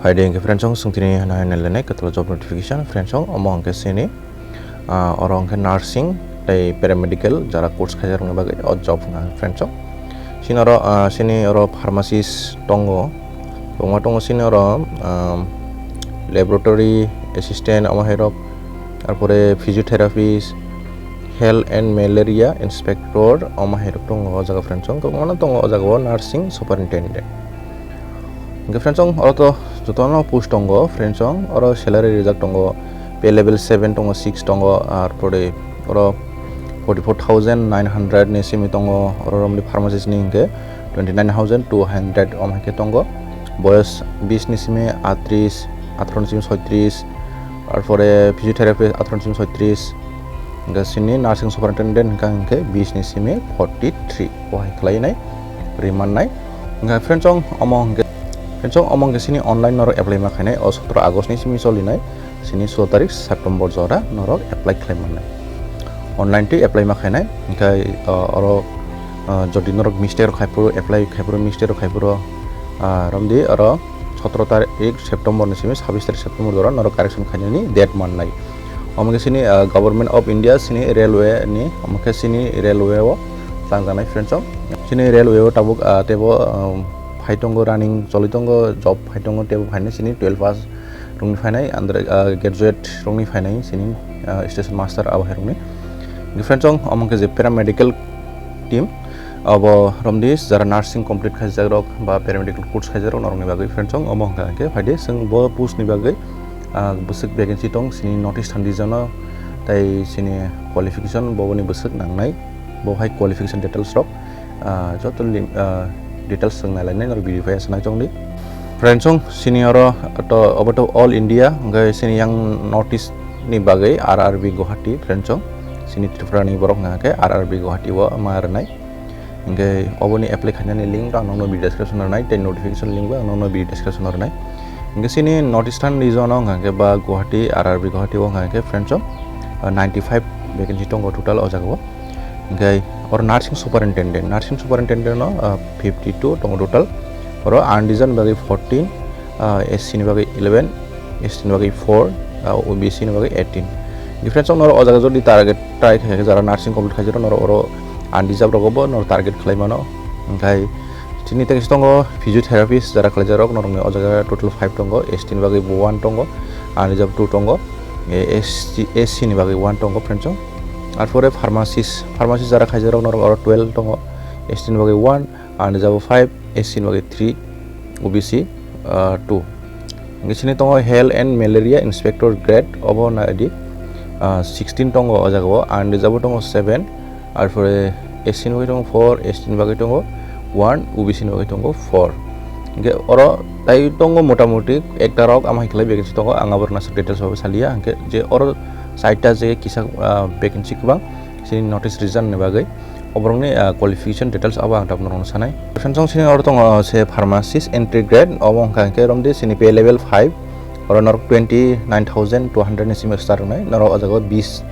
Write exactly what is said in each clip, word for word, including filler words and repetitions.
Hai de hwnkhe friends, chwng tini hwnna hwnna lenai kwtal job notification. Friends, omo hwnkhe sini, ah, oro hwnkhe nursing tei paramedical jara course khaijak rokni bagwi o job hwnka friends. Sini oro, ah, sini oro pharmacist tongo, kwbangma tongo sini oro, ah, laboratory assistant omo hai rok, arpore physiotherapist, health and malaria inspector omo hai rok tongo o jaga friends. Kwbangma tongo o jaga o nursing superintendent. Hwnkhe friends, oro to jotono post tongo friends, oro salary rijak tongo, pay level seven tongo, six tongo, arpore oro forty four thousand nine hundred ni simi tongo, oro romni pharmacist ni hwnkhe twenty nine thousand two hundred om hai khe tongo, boyos bis ni simi atris, atharo ni simi soitris, arpore physiotherapy atharo ni simi soitris, hwnkhe sini nursing superintendent hwnkha hwnkhe bis ni simi forty three o hai khlai nai, rimannai. Hwnkhe friends, omo hwnkhe, friends, omo hwnkhe sini online norok apply ma khainai, o sotro August ni simi solinai, sini sulo tarik September jora norok apply khlai mannai. Online twi apply ma khainai, hwnkhe, uh, oro, uh, jodi norok mistake rok khai phuru, apply khai phuru, mistake rok khai phuru, uh, romdi oro sotro tarik September ni simi sabis tarik September jora norok correction khainani date mannai. Omo khe sini, ah, Government of India sini railway ni, omo khe sini railway o tangjaknai friends o. Sini railway o tabuk, ah, teibo, um, phai tongo, running choli tongo, job phai tongo, teibo phainai sini twelve pass rokni phainai, andre, ah, graduate rokni phainai sini, ah, station master abo hai rokni. Friends o, omo khe je paramedical team, abo romdi jara nursing complete khaijak rok ba paramedical course khaijak rok norokni bagwi friends o, omo hwnkha hwnkhe phaidi chwng bo post ni bagwi, ah, bwswk vacancy tong sini North Eastern region o, tei sini qualification bo boni bwswk nangnai, bo hai qualification details rok, ah, joto lim-, ah, details chwng nailainai norok video phai sanai chongdi. Friends o, sini oro to obo to all India, hwnkhe sini yang North East ni bagwi R R B Guwahati friends o, sini Tripura ni borok hwnkha khe R R B Guwahati o ma rwnai. Hwnkhe oboni apply khainani link ang nokno video description o rwnai, tei notification link bo ang nokno video description o rwnai. Hwnkhe sini North Eastern region o hwnkha khe ba Guwahati, R R B Guwahati o hwnkha khe friends o, ah, ninety five vacancy tongo total o jaga o. Hwnkhe oro nursing superintendent, nursing superintendent no, ah, fifty two tongo total. Oro unreserved bagwi fourteen, ah, S C ni bagwi eleven, S T ni bagwi four, ah, O B C ni bagwi eighteen. Friends o norok o jaga jodi target try khai khe jara nursing complete khaijak norok oro unreserved rogo bo norok target khlai mano. Hwnkhe chini tei tongo physiotherapist jara khlaijak rok norokni o jaga total five tongo, S T ni bagwi bo one tongo, unreserved two tongo, eh, S C, S C ni bagwi one tongo friends o. Arpore pharmacist, pharmacist jara khaijak rok norok oro twelve tongo, S T ni bagwi one, unreserved five, S C ni bagwi three, O B C, ah, two. Hwnkhe sini tongo health and malaria inspector grade obo naidi, ah, sixteen tongo o jaga o, unreserved tongo seven, arpore S C ni bagwi tongo four, S T ni bagwi tongo one, O B C ni bagwi tongo four. Hwnkhe oro tai tongo motamuti ekta rok ama hai khlai vacancy tongo, ang abo rwna details o saliya, hwnkhe je oro side ta je kisa, ah, vacancy kwbang sini North East region ni bagwi. Oborokni, ah, qualification details abo ang tabuk norokno sanai. Friends o, sini oro tongo, ah, se pharmacist entry grade, obo wngkha hwnkhe romdi sini pay level five, oro norok twenty nine thousand two hundred ni simi start wngnai, norok o jaga o bis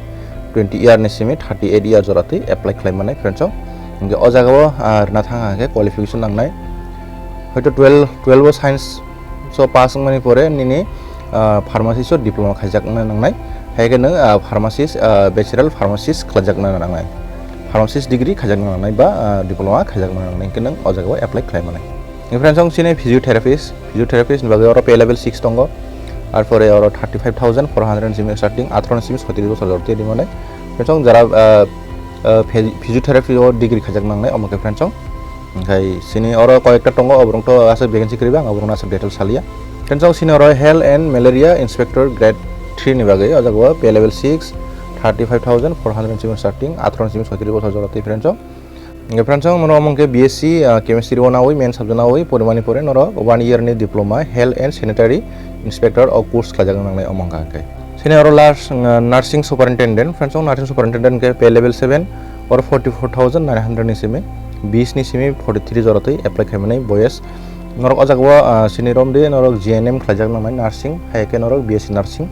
twenty year ni simi thirty eight year jora twi apply khlai mannai friends o. Hwnkhe o jaga o, ah, rwna thang hwnkhe qualification nangnai, hoito twelve, twelve o science so pass wngmani pore nini, ah, pharmacist o diploma khaijakna nangnai. Hai khe nwng, ah, pharmacist, ah, bachelor pharmacist khlaijakna nangnai. Pharmacist degree khaijakna nangnai ba, ah, diploma khaijakna nangnai hwnkhe nwng o jaga o apply khlai manai. Friends o, sini physiotherapist, physiotherapist ni bagwi oro pay level six tongo. Arpore oro thirty five thousand four hundred ni simi starting, atharo ni simi soitris bosor jora twi rimani. Friends o, jara, ah, ah, phy-, physiotherapy o degree khaijak nangnai omo khe friends o. Hwnkhe sini oro koyekta tongo, oborok to aswk vacancy kwrwi bang, oborok no aswk detail saliya. Friends o, sini oro health and malaria inspector grade three ni bagwi, o jaga o pay level six, thirty five thousand four hundred ni simi starting, atharo ni simi soitris bosor jora twi friends o. Hwnkhe friends o, norok omo khe B S C, ah, chemistry o nawi, main subject nawi, porimani pore norok one year ni diploma health and sanitary inspector o course khlaijak nangnai omo wngkha hwnkhe. Sini oro last, uh, nursing superintendent, friends o, nursing superintendent khe pay level seven, oro forty four thousand nine hundred ni simi, bis ni simi forty three jora twi apply khaimani boyes. Norok o jaga o, uh, sini romdi norok G N M khlaijak nangnai nursing, hai khe norok B S C nursing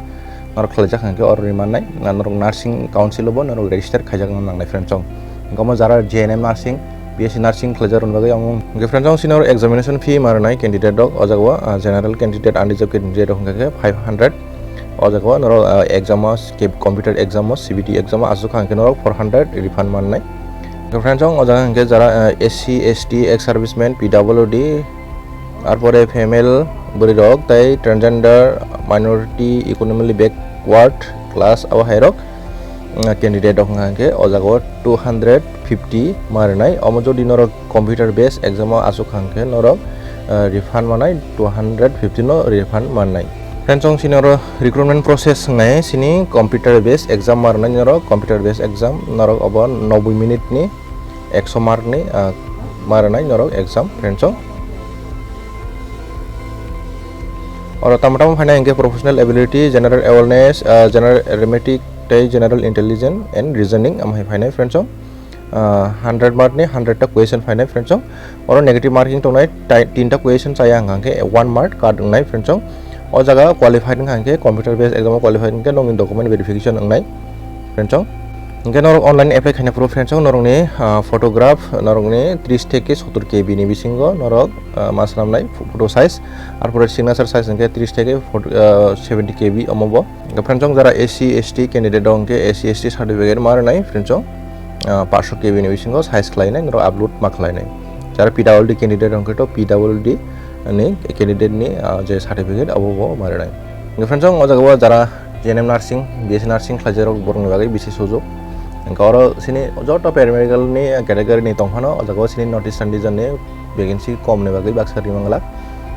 norok khlaijak hwnkhe oro rimannai, na norok nursing council o bo norok register khaijak nangnai friends o. Hwnkhe omo jara G N M nursing, B S C nursing khlaijak rokni bagwi ang, hwnkhe friends, ang senior examination fee ma rwnai candidate rok, o jaga o, ah, general candidate, unreserved candidate rok hwnkha khe five hundred. O jaga o norok, ah, exam o skip computer exam o, C B T exam o aswk kha hwnkhe norok four hundred refund ma rwnai. Hwnkhe friends, ang o jaga hwnkhe jara, ah, S C, S T, ex serviceman, P W D, arpore female bwrwi rok tei transgender, minority, economically backward class abo hai rok, ah, candidate rok hwnkha hwnkhe o jaga o two hundred fifty ma rwnai. Omo jodi norok computer based exam o aswk kha hwnkhe norok, ah, refund manai two hundred fifty no refund manai. Friends, ang sini oro recruitment process wngnai sini computer based exam ma rwnai norok, computer based exam norok obo noboi minute ni ekso mark ni, ah, ma rwnai norok exam, friends. Oro tamo tamo phainai hwnkhe professional ability, general awareness, ah, general arithmetic tei general intelligence and reasoning amo hai phainai, friends. Ah, hundred mark ni hundred ta question phainai, friends. Oro negative marking tongnai, tai-, tinta question chaya hwnkha hwnkhe one mark cut wngnai, friends. O jaga qualified wngkha hwnkhe, computer based exam o qualified wngkhe nokni document verification wngnai, friends. Hwnkhe norok online apply khaina phuru, friends, norokni, ah, photograph norokni tris theke sottor K B ni bisingo norok, ah, ma swnamnai photo size, arpore signature size hwnkhe tris theke forty, ah, seventy K B omo bo. Hwnkhe friends, jara S C, S T candidate rok hwnkhe S C, S T certificate ma rwnai, friends, ah, paanch sho K B ni bisingo size khlainai norok upload ma khlainai. Jara P W D candidate rok hwnkhe to P W D ni candidate ni, ah, je certificate abo bo ma rwnai. Hwnkhe friends, o jaga o jara G N M nursing, B S C nursing khlaijak rok borok ni bagwi bisi sujok. Hwnkhe oro sini joto paramedical ni category ni tongphano o jaga o sini North Eastern region ni vacancy kom ni bagwi baksa rimang glak.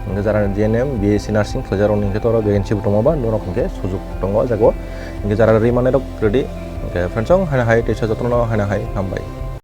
Hwnkhe jara G N M, B S C nursing khlaijak rok ni hwnkhe to oro vacancy bo tongma ba norok hwnkhe sujok tongo o jaga o. Hwnkhe jara rimani rok ready. Hwnkhe friends, ang haino hai teisa jotono haino hai hambai.